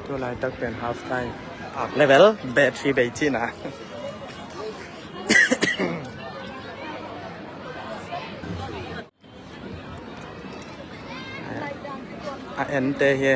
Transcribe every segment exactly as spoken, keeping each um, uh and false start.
Tu laitak pen half time. Ak level, battery bei cihna. A ente hi.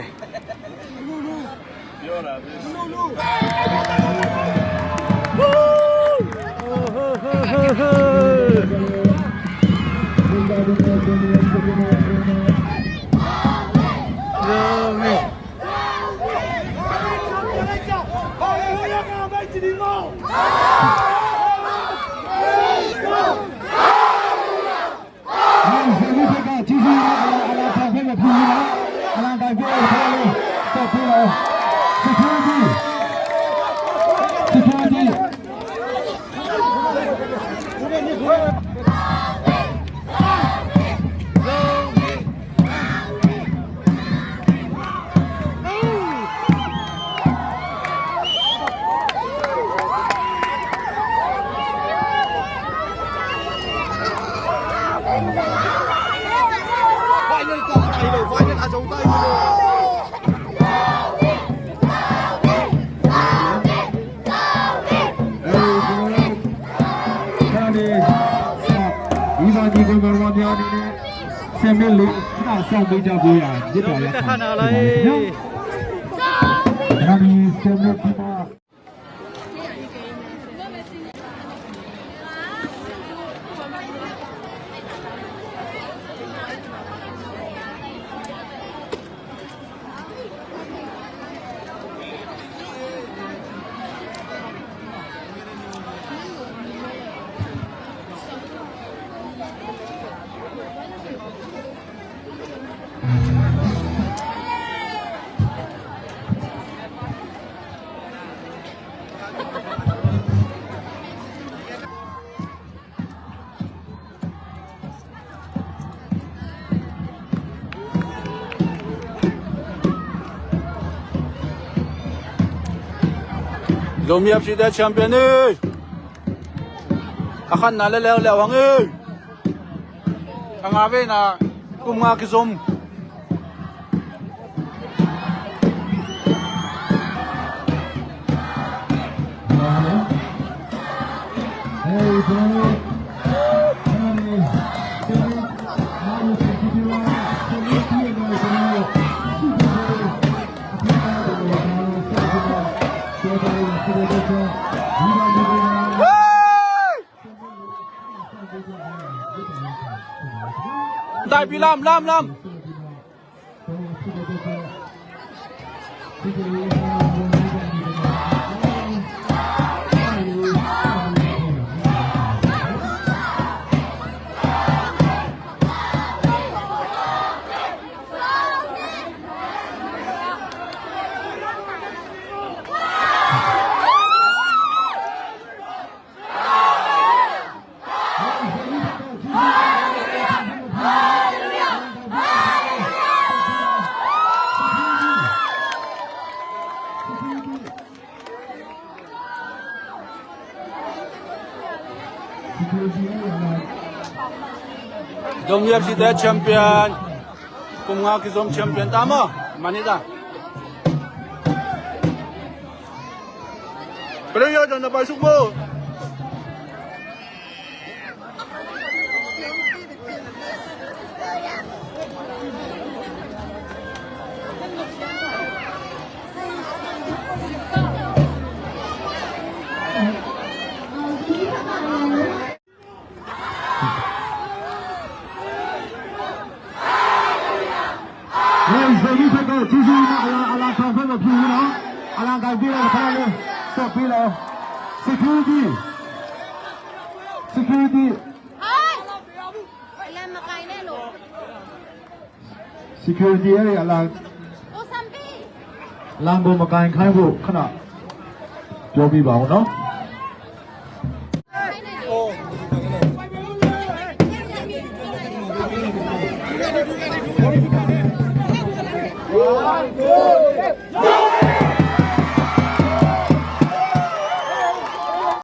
Zomi F C te champion hi. A khatna le leuleu hang hi. A nga veina kum nga kizom. Dai pi lam, lam, lam. Zomi F C te champion. Kum nga kizom champion ta maw. Mani ta. Player dan na paisuk maw. Security. Security. Security area lang. Lang bu makai khai bu khana. Jobi bau no.